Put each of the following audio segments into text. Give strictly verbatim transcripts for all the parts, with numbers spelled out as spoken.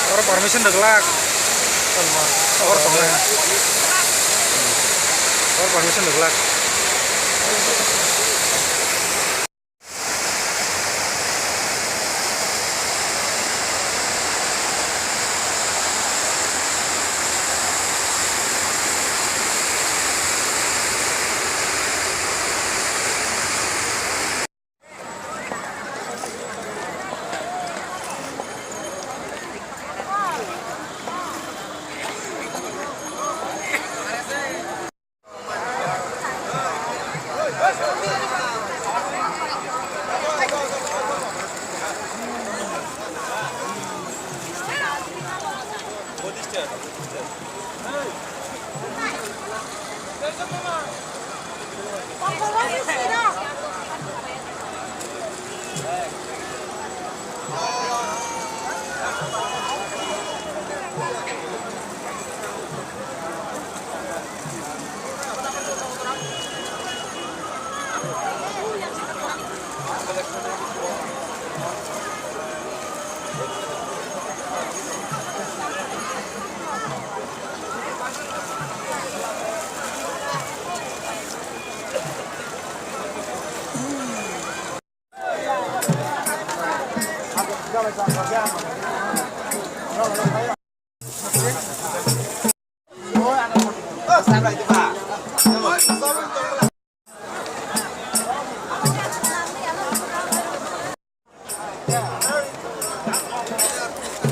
Oro permission rwglak. Oro tonglai. Oro permission rwglak.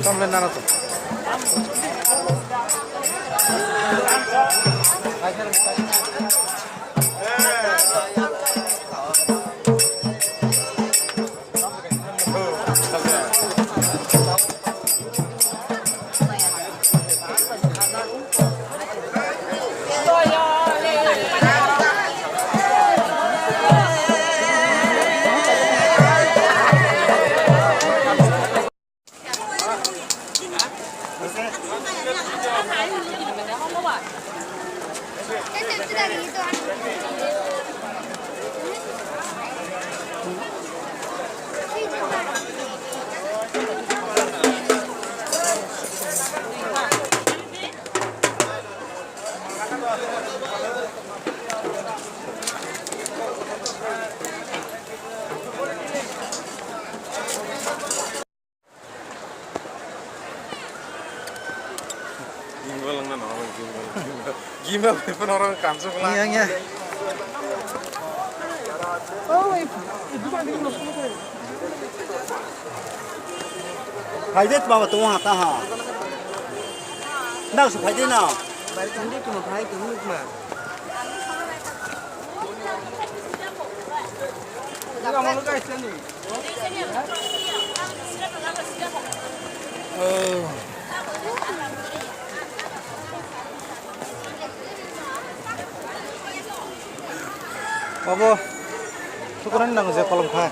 Tamle nana to. Gimbal wngna norok gimbal, gimbal, gimbal bai phano norok kansuk la. Iya, iya. Phaidi baba, tongo ha, ta ha. Nang se phaidi na. Bari kandi tuma phai tuma nukma. Obo sukuran nang je kolom kha.